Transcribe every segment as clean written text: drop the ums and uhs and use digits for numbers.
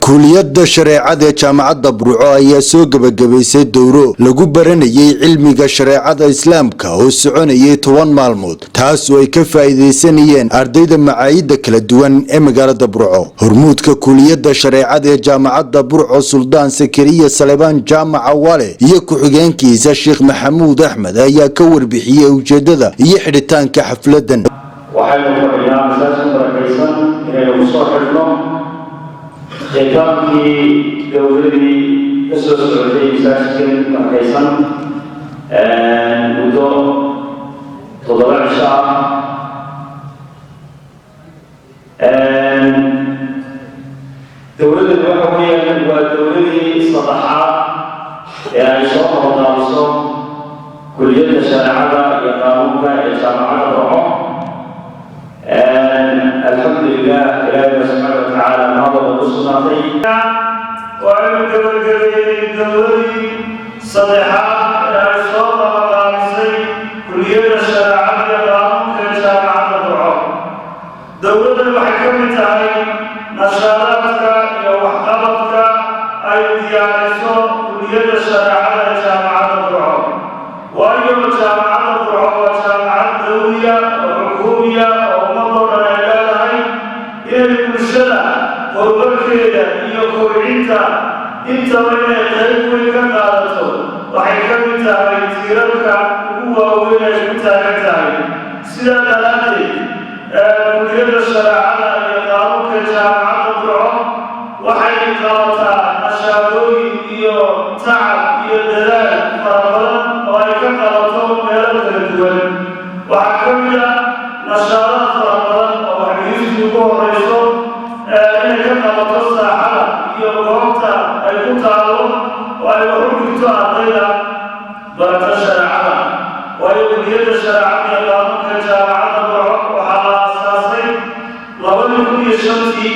Kuuliyadda shareecada ee Jaamacadda Burco ayaa soo gebagabaysay dowro lagu baranayay cilmiga shareecada Islaamka oo soconayay 10 maalmood, taas oo ay ka faa'iidaysanayeen ardayda macaayidda kala duwan ee magaalada Burco. Hormuudka kuuliyadda shareecada ee Jaamacadda Burco, Suldaan Sakariya Salebaan Jaamaca Wale, iyo ku-xigeenkiisa Sheekh Maxamuud Axmed ayaa ka warbixiyey ujeedada iyo xidhitaanka xafladan. Waxaynu fadhinaa masaajid barakaysan inaynu ku soo xidhno khitaabkii dowladii ka soo socotay masaajidkan barakaysan muddo 7 cisho ah. Dowladdani waxa weeyaan waa dowladii saddexaad ee ay soo qabanqaabiso kuliyadda shareecada iyo qaanuunka ee Jaamacadda Burco. Alxamdulilah, Ilaahi ba subxaana watacaala mahadaba u sugnaatay. Waxaynu gabagabeeyey dowladii saddexaad ee ay soo qabanqaabisay kuliyadda shareecada iyo qaanuunka ee Jaamacadda Burco. Dowladdan waxay ka mid tahay nashaaraadka iyo waxqabadka ay diyaariso kuliyadda shareecada ee Jaamacadda Burco, waayo Jaamacadda Burco waa jaamacad dawliya oo xukuumiya oo ummadoo dhan ay leedahay. Inay bulshada horumarkeeda iyo kobcinta intaba inay qayb weyn ka qaadato waxay ka mid tahay tiirarka ugu waaweyn ay ku taagan tahay. Sidaa daraaddeed, kuliyadda shareecada iyo qaanuunka Jaamacadda Burco waxay qabataa nashaadooyin iyo tacab iyo dadaal fara badan oo ay ka qabato meelo kala duwan. Waxaa ka mid ah nashaadad fara badan oo waxdhigistii ugu horeyso inay ka qabato saaxada iyo goobta ay ku taalo oo ay wax u dhigto ardayda barata shareecada, waayo kuliyadda shareecada iyo qaanuunka Jaamacadda Burco waxaa la aasaasay 2005-tii,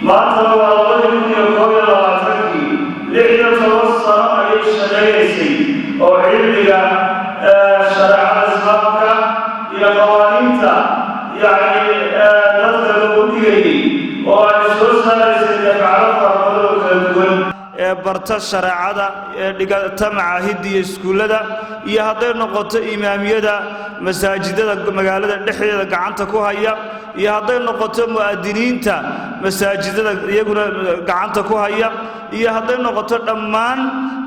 maantana waa 2021-kii. 16 sano ayay shaqaynaysay oo cilmiga shareecada Islaamka iyo qawaaniinta, yacni, dadka lagu dhigayay oo ay soo saaraysay dafcado fara badan oo kala duwan Ee barta shareecada ee dhigata macaahidda iyo iskuullada, iyo hadday noqoto imaamiyada masaajidada magaalada dhexdeeda gacanta ku haya, iyo hadday noqoto mu'adiniinta masaajidada iyaguna gacanta ku haya, iyo hadday noqoto dhammaan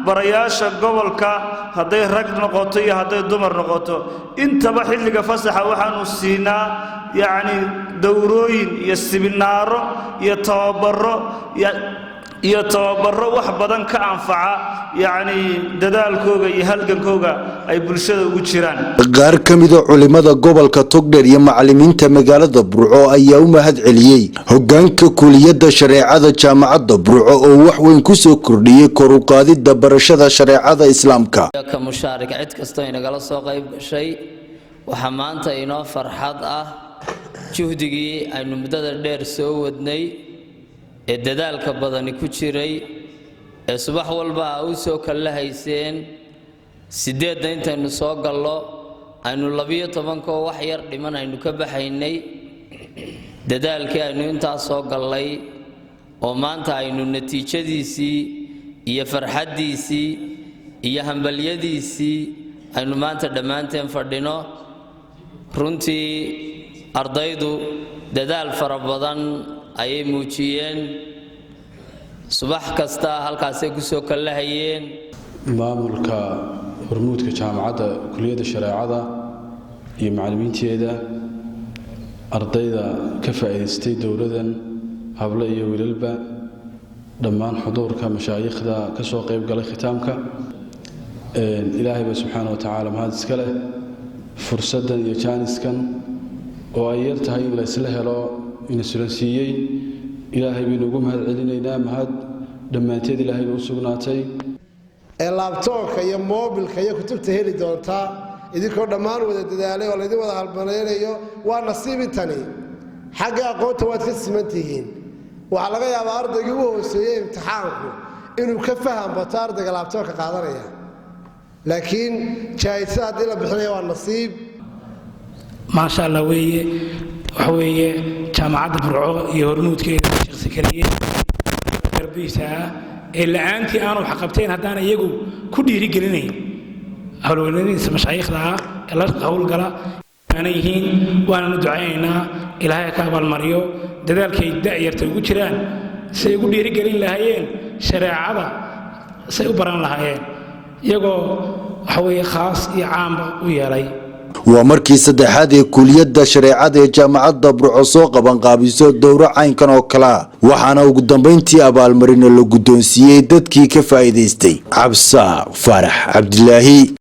barayaasha gobolka, hadday rag noqoto iyo hadday dumar noqoto, intaba xilliga fasaxa waxaanu siinaa, yacni, dowrooyin iyo siminaaro iyo tababarro iyo tababarro wax badan ka anfaca, yacni, dadaalkooga iyo halgankooga ay bulshada ugu jiraan. Qaar ka mida culimada gobolka Togdheer iyo macalimiinta magaalada Burco ayaa u mahad celiyey hogaanka kuliyadda shareecada Jaamacadda Burco oo wax weyn ku soo kordhiyey kor u qaadidda barashada shareecada Islaamka. Ka mushaarik cid kastoo inagala soo qayb gashay, waxaa maanta inoo farxad ah juhdigii aynu muddada dheer soo wadnay ee dadaalka badani ku jiray ee subax walba a u soo kallahayseen 8-da intaynu soo gallo, aynu 12-koo wax yar dhiman aynu ka baxaynay. Dadaalkii aynu intaas soo gallay oo maanta aynu natiijadiisii iyo farxaddiisii iyo hambalyadiisii aynu maanta dhammaanteen fadhino. Runtii ardaydu dadaal fara badan ayay muujiyeen, subax kasta halkaasay kusoo kallahayeen. Maamulka hormuudka jaamacadda, kuliyadda shareecada iyo macallimiinteeda, ardayda ka faa'iidaystay dowladan, hable iyo wiilalba, dhammaan xuduurka, mashaayikhda ka soo qayb galay khitaamka, Ilaahay baa subxaana wa tacaala mahad iska leh fursaddan iyo jaaniskan oo ay yar tahay in la isla helo ina sulansiiyey. Ilaahay baynu ugu mahad celinaynaa. Mahad dhammaanteed Ilaahay bay u sugnaatay. Ee laptopka iyo moobilka iyo kutubta heli doontaa, idinkoo dhammaan wada dadaalay oo laydin wada halmalaynayo, waa nasiib intani. Xagga aqoonta waad ka siman tihiin. Waxaa laga yaabaa ardaygii u hooseeyey imtixaanku inuu ka faham bato ardayga laptopka qaadanaya, laakiin jaayisada haddii la bixinaya waa nasiib. Maasha Allah weeye. Waxa weeye Jaamacadda Burco iyo hormuudkeeda Sheekh Sakariye. Garbihiisa ah ee la-aantii aanu wax qabteen haddaan iyagu ku dhiirigelinayn, howlweynadiisa mashaayikhda ah ee la howlgala aanan yihiin, waananu ducaynaynaa. Ilaahay ka abaalmariyo dadaalkay da'yarta ugu jiraan say ugu dhiirigelin lahaayeen shareecada, say u baran lahaayeen, iyagoo waxa weeye khaas iyo caamba u yeelay. Waa markii saddexaad ee kuliyadda shareecada ee Jaamacadda Burco soo qabanqaabiso dowro caynkan oo kalea, waxaana ugu dambayntii abaalmarino la guddoonsiiyey dadkii ka faa'iidaystay. Cabsaaq Faarax Cabdilaahi.